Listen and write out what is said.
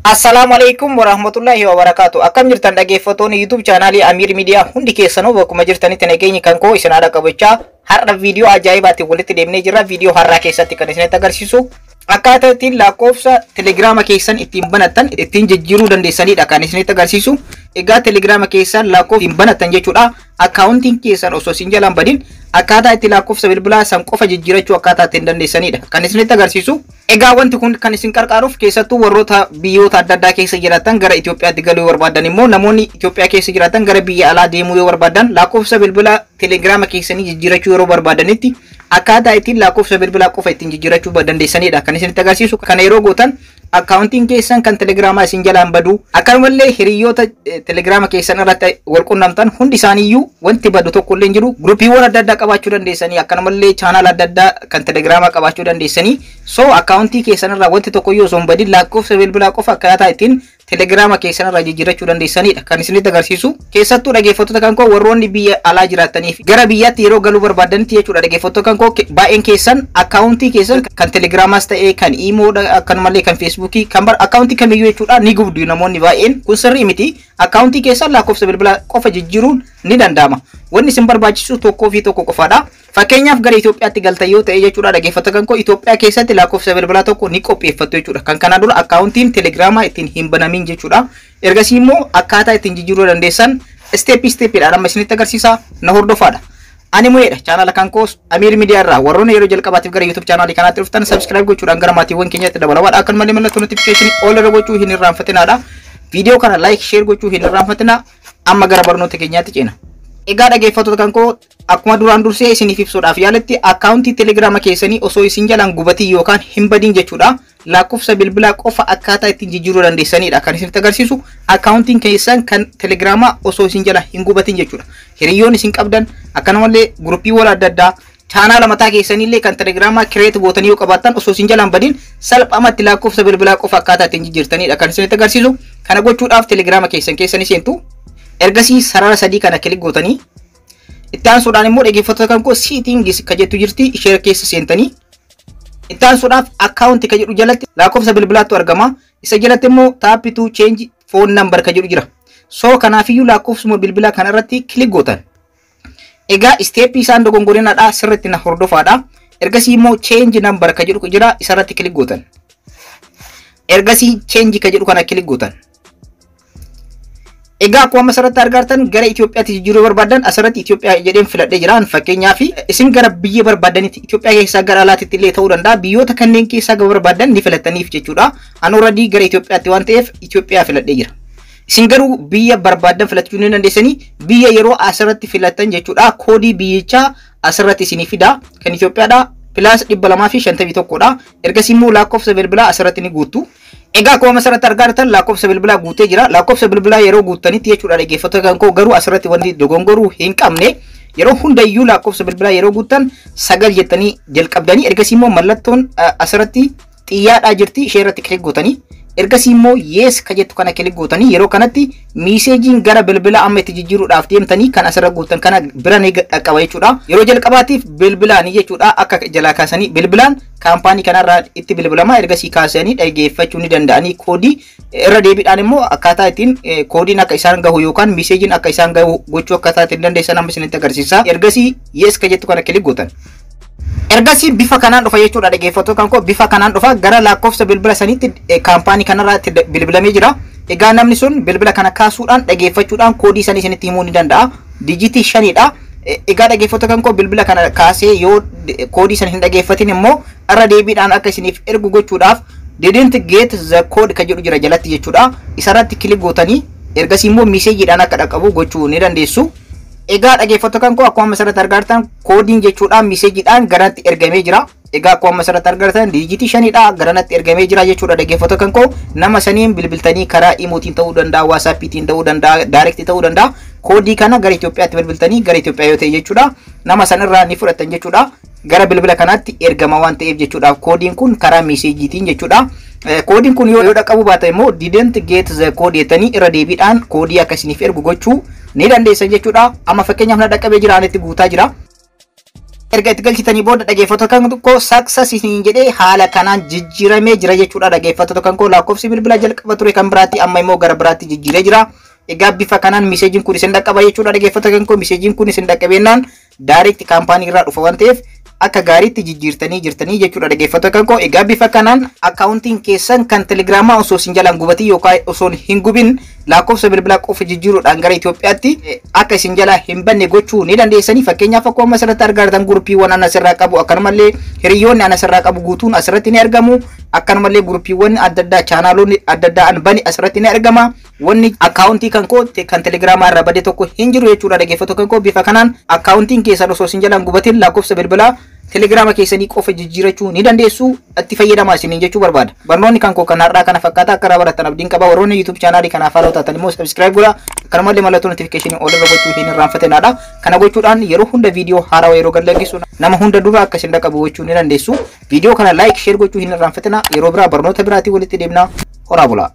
Assalaamu alaikum warahmatullahi wabarakaatu. Akkam jirtan, dhaggeeffattoonni YouTube chaanaalii Amiir Miidiyaa? Hundi keessanuu bakkuma jirtanitti nageenyi kan koo isin haadha qabachaa, har'a viidiyoo ajaa'ibaatiin walitti deemnee jirra. Viidiyoo har'aa keessatti kan isinitti agarsiisu akkaataa ittiin lakkoofsa Telegiraama keessan ittiin banattan, ittiin jijjiiruu dandeessanidha kan isinitti agarsiisu. Egaa Telegiraama keessan lakkoofsa ittiin banattan jechuudha. Akkaawuntiin keessan osoo isin jalaan badin akkaataa itti lakkoofsa bilbilaa san qofa jijjiirachuu akkaataa ittiin dandeessanidha kan isinitti agarsiisu. Egaa wanti kun kan isin qarqaaruuf keessattuu warroota biyyoota adda addaa keessa jiraatan gara Itoophiyaatti galuu yoo barbaadan, immoo namoonni Itoophiyaa keessa jiraatan gara biyya alaa deemuu yoo barbaadan, lakkoofsa bilbilaa Telegiraama keessanii jijjiirachuu yeroo barbaadanitti akkaataa ittiin lakkoofsa bilbilaa qofa ittiin jijjiirachuu dandeessanidha kan isinitti agarsiisu. Kana yeroo gootan akkaawuntiin keessan kan Telegiraamaa isin jalaan badu, akkanumallee hiriyoota Telegiraama keessan irratti wal qunnamtan hundi isaaniiyyuu wanti badu tokko illee hin jiru. Guruppiiwwan adda addaa qabaachuu dandeessanii, akkanumallee chaanaal adda addaa kan Telegiraamaa qabaachuu dandeessanii. So akkaawuntii keessan irraa wanti tokko iyyuu osoo hin badin lakkoofsa bilbilaa qofa akkaataa ittiin Telegiraama keessan irraa jijjiirachuu dandeessanidha kan isinitti agarsiisu. Keessattuu, dhaggeeffattoota kan koo, warroonni biyya alaa jiraataniif gara biyyaatti yeroo galuu barbaadanitti jechuudha, dhaggeeffattoota kan koo, baay'een keessan akkaawuntii keessan kan Telegiraamaas ta'ee, kan Iimoodha, akkanumallee kan Feesbuukii, kan akkaawuntii kamiyyuu jechuudha, ni gubdu namoonni baay'een. Kun sirrii miti. Akkaawuntii keessan lakkoofsa bilbilaa qofa jijjiiruun ni danda'ama. Wanni isin barbaachisu tokkoo fi tokko qofaadha. Fakkeenyaaf, gara Itoophiyaatti galtan yoo ta'e jechuudha, dhaggeeffattoota kan koo, Itoophiyaa keessatti lakkoofsa bilbilaa tokko ni qopheeffattu jechuudha. Kan kanaan dura akkaawuntiin Telegiraamaa ittiin hin banamin jechuudha. Ergasii immoo akkaataa ittiin jijjiiruu dandeessan step stepiidhaan amma isinitti agarsiisa, na hordofaadha. Ani mu'eedha. Chaanaala kan koos Amiir Miidiyaa irraa warroonni yeroo jalqabaatiif gara YouTube chaanaalii kanaatti dhuftan subscribe gochuudhaan gara maatiiwwan keenyaatti dabalamaadha. Akkanumallee mallattoo notification all irra gochuu hin irraanfatinaadha. Viidiyoo kana like, share gochuu hin irraanfatinaa. Amma gara barnoota keenyaatti ceena. Egaa dhaggeeffattoota kan koo, akkuma duraan dursee isiniif ibsuudhaaf yaaletti, akkaawuntii Telegiraama keessanii osoo isin jalaan gubatii yookaan hin badin jechuudha, lakkoofsa bilbilaa qofa akkaataa ittiin jijjiiruu dandeessanidha kan isinitti agarsiisu. Akkaawuntiin keessan kan Telegiraamaa osoo isin jala hin gubatin jechuudha. Hiriyoon isin qabdan, akkanumallee guruppiiwwan adda addaa, chaanaala mataa keessanillee kan Telegiraamaa create gootanii yoo qabaattan, osoo isin jalaan badin salphaamatti lakkoofsa bilbilaa qofa akkaataa ittiin jijjiirtanidha kan isinitti agarsiisu. Kana gochuudhaaf Telegiraama keessan keessanii seentu. Ergasii sarara sadii kana click gootanii, itti aansuudhaan immoo, dhaggeeffattoota kan koo, settings ka jettu jirti, ishee keessa seentanii, itti aansuudhaaf account ka jedhu jalatti lakkoofsa bilbilaatu argama. Isa jalatti immoo "tap to change phone number" ka jedhu jira. So kanaafiyyuu lakkoofsuma bilbilaa kana irratti click gootan. Egaa step isaan dogongorinaadha, sirriitti na hordofaadha. Ergasii immoo "change number" ka jedhu jira, isarratti click gootan. Ergasii "change" ka jedhu kana click gootan. Egaa akkuma asirratti argartan, gara Itoophiyaatti jijjiiruu barbaadan asirratti Itoophiyaa jedheen filadhee jira. Fakkeenyaaf, isin gara biyya barbaadanitti, Itoophiyaa keessaa gara alaatitti illee ta'uu danda'a. Biyyoota kanneen keessaa gara barbaadan ni filattaniif jechuudha. An already gara Itoophiyaatti waan ta'eef Itoophiyaa filadhee jira. Isin garuu biyya barbaadan filachuu ni dandeessanii. Biyya yeroo asirratti filattan jechuudha, koodii biyyichaa asirratti isinii fida. Kan Itoophiyaadha plus 251dha. Ergasii immoo lakkoofsa bilbilaa asirratti ni guuttu. Egaa akkuma asirratti argaa jirtan lakkoofsa bilbilaa guutee jira. Lakkoofsa bilbilaa yeroo guuttanitti jechuudha, dhaggeeffattoota kan koo, garuu asirratti wanti dogongoruu hin qabne, yeroo hundayyuu lakkoofsa bilbilaa yeroo guuttan 9 jettanii jalqabdanii, ergasii immoo mallattoon asirratti xiyyaadhaa jirti, ishee irratti click gootanii, ergasii immoo "yes" ka jettu kana click gootanii, yeroo kanatti messageiin gara bilbila amma itti jijjiiruudhaaf deemtanii kan asirra guuttan kana bira ni dhaqqaba jechuudha. Yeroo jalqabaatiif bilbilaanii jechuudha, akka jalaa kaasanii bilbilaan kaampaanii kanarraa itti bilbilama, ergasii kaasanii dhaggeeffachuu ni danda'anii. Koodii irra deebiidhaan immoo akkaataa ittiin koodiin akka isaan gahu yookaan messageiin akka isaan gahu gochuu akkaataa ittiin dandeessan amma isinitti agarsiisa. Ergasii "yes" ka jettu kana click gootan. Ergasii bifa kanaan dhufa jechuudha, dhaggeeffattoota kan koo, bifa kanaan dhufa. Gara lakkoofsa bilbila saniitti kaampaanii kanarraa itti bilbilamee jira. Egaa namni sun bilbila kana kaasuudhaan dhaggeeffachuudhaan koodii sanii isinitti himuu ni danda'a. Digit shanidha. Egaa dhaggeeffattoota kan koo, bilbila kana kaasee yoo koodii sana hin dhaggeeffatin immoo irra deebiidhaan akka isiniif ergu gochuudhaaf "didn't get the code" kan jedhu jira jalatti jechuudha. Isarratti click gootanii ergasii immoo messageiidhaan akka dhaqqabu gochuu ni dandeessu. Egaa dhaggeeffattoota kan koo, akkuma asirratti argaa koodiin jechuudha messageiidhaan garanatti ergamee jira. Egaa akkuma asirratti argartan digit shanidha, garanatti ergamee jira jechuudha, dhaggeeffattoota kan koo. Nama saniin bilbiltanii karaa Imootiin ta'uu danda'a, WhatsAppiitiin ta'uu danda'a, direct ta'uu danda'a. Koodii kana gara Itoophiyaatti bilbiltanii, gara Itoophiyaa yoo ta'e jechuudha, nama sanirraa ni fudhatan jechuudha. Gara bilbila kanaatti ergama waan ta'eef jechuudha, koodiin kun karaa messageiitiin jechuudha. Koodiin kun yoo dhaqqabuu baate immoo "didn't get the code" jettanii irra deebiidhaan koodii akka isiniif ergu gochuu ni dandeessan jechuudha. Amma fakkeenyaaf na dhaqqabee jira, itti guutaa jira. Erga itti galchitanii booda, dhaggeeffattoota kan koo, success isin jedhee haala kanaan jijjiiramee jira jechuudha. Dhaggeeffattoota kan koo, lakkoofsi bilbilaa jalqaba ture kan biraatti, amma immoo gara biraatti jijjiiree jira. Egaa bifa kanaan messageiin kun isin dhaqqaba jechuudha. Dhaggeeffattoota kan koo, messageiin kun isin dhaqqabeennaan direct kaampaanii irraa dhufa waan ta'eef akka gaariitti jijjiirtanii jirtanii jechuudha, dhaggeeffattoota kan koo. Egaa bifa kanaan akkaawuntiin keessan kan telegiraamaa osoo isin jalaan gubatin yookaan osoo hin gubin lakkoofsa bilbilaa qofa jijjiiruudhaan gara Itoophiyaatti akka isin jalaa hin banne gochuu ni dandeessanii. Fakkeenyaaf, akkuma asirratti argaa guruppiiwwan ana asirraa qabu, akkanumallee hiriyoonni ana asirraa qabu guutuun asirratti ni argamu. Akkanumallee guruppiiwwan adda addaa, chaanaalonni adda addaa an bane asirratti ni argama. Wanni akkaawuntii kan koo kan telegiraamaa irraa bade tokko hin jiru jechuudha. Dhaggeeffattoota kan koo, bifa kanaan akkaawuntiin keessan osoo isin jalaan gubatin lakkoofsa bilbilaa telegiraama keessanii qofa jijjiirachuu ni dandeessu. Itti fayyadamaa isiniin jechuu barbaada. Barnoonni kan koo kan har'aa kana fakkaata. Akka irraa barattan abdiin qaba. Warroonni YouTube chaanaalii kanaaf haaraa taatan immoo subscribe godhaa. Akkanumallee mallattoo notification ol irra gochuu hin irraanfatinaadha. Kana gochuudhaan yeroo hunda viidiyoo haarawaa yeroo gad lakkisu nama hunda dura akka isin dhaqqabu gochuu ni dandeessu. Viidiyoo kana like, share gochuu hin irraanfatinaa. Yeroo biraa barnoota biraatiin walitti deemna. Horaa bulaa.